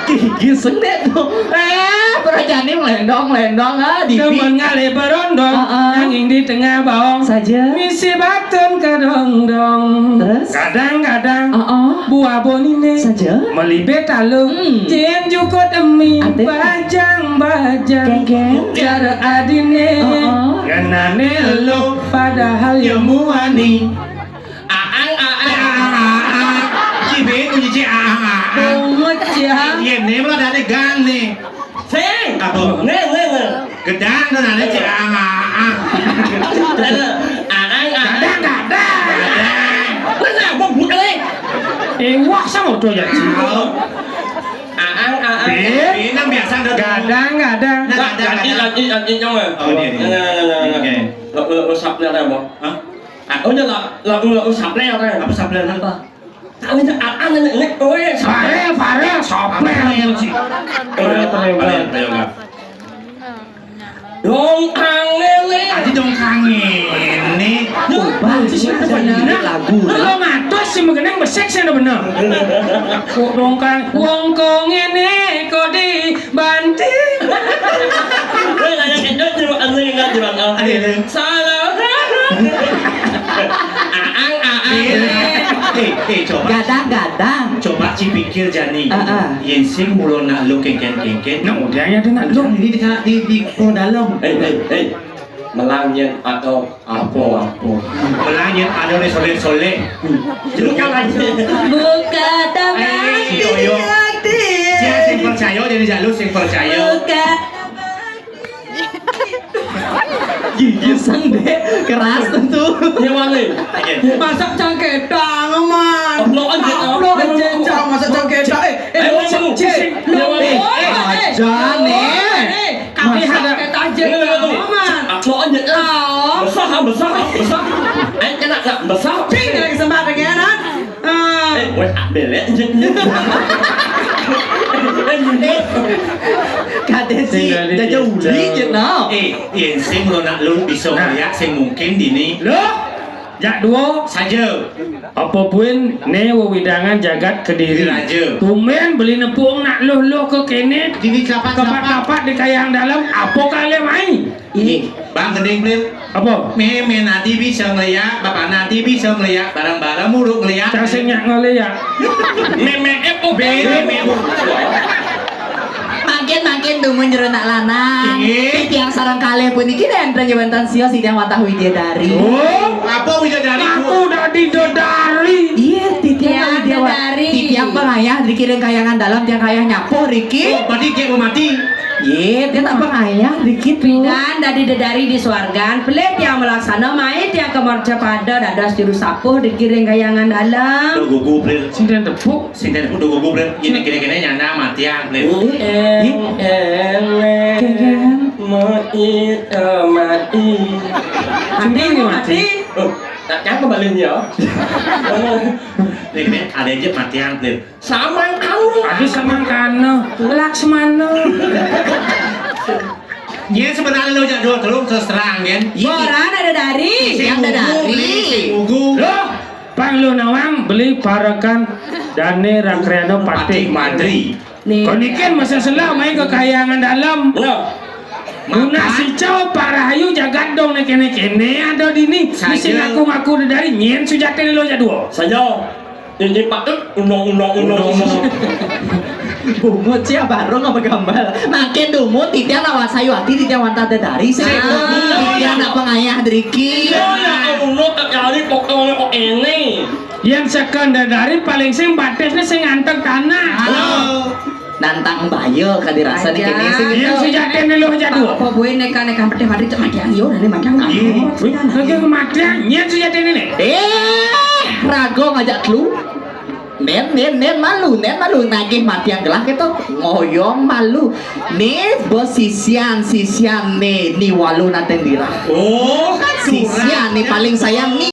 Gigi sendek tu. Eh, perajane melendong, lendong, ah, di. Demen ngalih berondong, heeh, nanging di tengah baong. Saja. Misi batun kedongdong. Terus? Kadang-kadang, heeh, buah bonine. Saja. Melibe talung. Hmm. Jin jukut emi. Ate. Bajang-bajang. Keng, keng. Cara adine. Heeh. Ngenane elo padahal ya muani. Aang, aang. Eh, aang, aang. Cibe kunci aang, aang. Bungut ya. Iya, ne malah dari gang nih. Sing. Apa? Nge, nge, nge. Gedang tuh nane cek aang, aang. Aang, aang. Gadang, gadang. Gadang. Mana gua buka nih? Eh, wah, sama udah ya, Ci. Tahu. Aang, aang. Eh? Ini yang biasa ada tuh. Gadang, gadang. Nah, gadang, gadang. Lagi, lagi, lagi, nyong, eh. Oh, dia, dia. Nah, nah, nah, nah. Oke. Lo, lo, lo, sapnya ada, Bang? Hah? Ah, oh, iya, lah, lagu, lagu sapnya, apa? Apa sapnya? Apa? Tanya, ah, ah, nanya, nanya, oh, eh, sapnya. Farel, Farel, sapnya, Ci. Oh, iya, Farel, Farel, Farel, Farel. Dongkang ngene. Adi dongkang ngene. Ubah sih, siapa yang nyebut lagu, nah? Lo ngatus sih, menggenang besek sih, bener. Kok dongkang, wong kok ngene, kok dibanting. Weh, kayak kejut, cuma anu yang nggak, cuma, oh. Ada, ada. Salah. Aang, aang. Iya. Eh, coba. Gadang-gadang. Coba ci pikir jani. Ah, ah. Yén sing mula nak luh kéngkén-kéngkén. Nah, udah ya, dia nak luh. Ini di, di, di, di dalam. Eh, eh, eh. Melang yén ada apa-apa. Melang yén ada né soléh-soléh. Buka, buka taman. Eh, yo, yo. Siapa sing percaya jadi jalur sing percaya. Buka. Gigi sang deh, keras tentu. Yang mana? Masak cangkétang, Man. Upload aja, upload aja, Cang. Masak cangkétang. Eh, eh, eh, eh, eh, eh, aja nih. Kami ada cangkétang aja, Man. Upload aja, Cang. Besar, besar, besar. Eh, enak, Cang. Besar. Cing, lagi sempat dengan, ah. Eh, wéh, belek. Kadé si jaja uli jé, no. Eh, yén sing mula nak luh bisa ngeliat sing mungkin dini. Loh, jak dua. Saja. Apa buin né wewidangan jagat Kediri. Raja. Tumben beli nepung nak luh-luh ke kéné. Dini kapat-kapat. Kapat-kapat di Kayangan Dalem, apa kalih mai? Ih, Bang Gending, Plin. Apa? Mémé nanti bisa ngeliat, bapak nanti bisa ngeliat, bareng-bareng mulu ngeliat. Cang sing nyak ngeliat. Mémé, eh, oh, bé, bé, bé. Mangkin, mangkin dumun jero nak lanang. Inggih. Titiang sareng kalih puniki nénten nyuwun tan sios titiang wantah widadari. Oh, apa widadari, Bu? Aku dadi dedari. Iya, titiang widadari. Titiang pangayah dikiring Kayangan Dalem, tiang kayah nyapuh riki. Oh, berarti dia mau mati. Yé, dia tak pangayah dikit, Bu. Pidan dadi dedari di suargan, pelih tiang malaksana, mai tiang ka mercapada dados juru sapuh dikiring Kayangan Dalem. Duh gugu, Plin. Sing den tepuk. Sing den tepuk, duh gugu, Plin. Ini kéné-kéné nyana matiang, Plin. Ih, ih. Kéngkén. Mati, mati. Mati, mati. Oh, tak nyangka baliknya. Plin, Plin, ada aja matiang, Plin. Samangkana. Aduh, samangkana. Laksmana. Nyén sebenarnya lo jak dua telung terus terang, kan? Boran ada dari. Sing ada dari. Sing ugu. Loh, pang lo nawang beli parekan Dané Rakriana Patih Madri. Nih. Konikin masa selah main ke Kayangan Dalem. Loh. Guna sicau parahayu jagat dong né kéné-kéné ada dini. Sing ngaku-ngaku dari nyén sujatin lo jadua. Saja. Ini patut undang-undang, undang-undang. Bungut sia barung apa gambal? Makin dumun titiang lawan sayu ati titiang wantah dedari sih. Ah. Titiang nak pangayah driki. Iya, ya, undang tak cari pokoknya kok ini. Yang sekan dedari paling sing batisnya sing nganter tanah. Ah. Nantang baya ka dirasa nih kéné sing. Iya, sujatin lo jadua. Apa buin neka neka pedih mati cek matiang yo, nani matiang. Iya. Wih, lagi matiang, nyén sujatin ini. Eh, rago ngajak telu. Nén, nén, nén malu, nén malu nagih matiang gelah kéto ngoyong malu. Né bos sisian, sisian né ni walu nanten dirah. Oh, sisian né paling sayang ni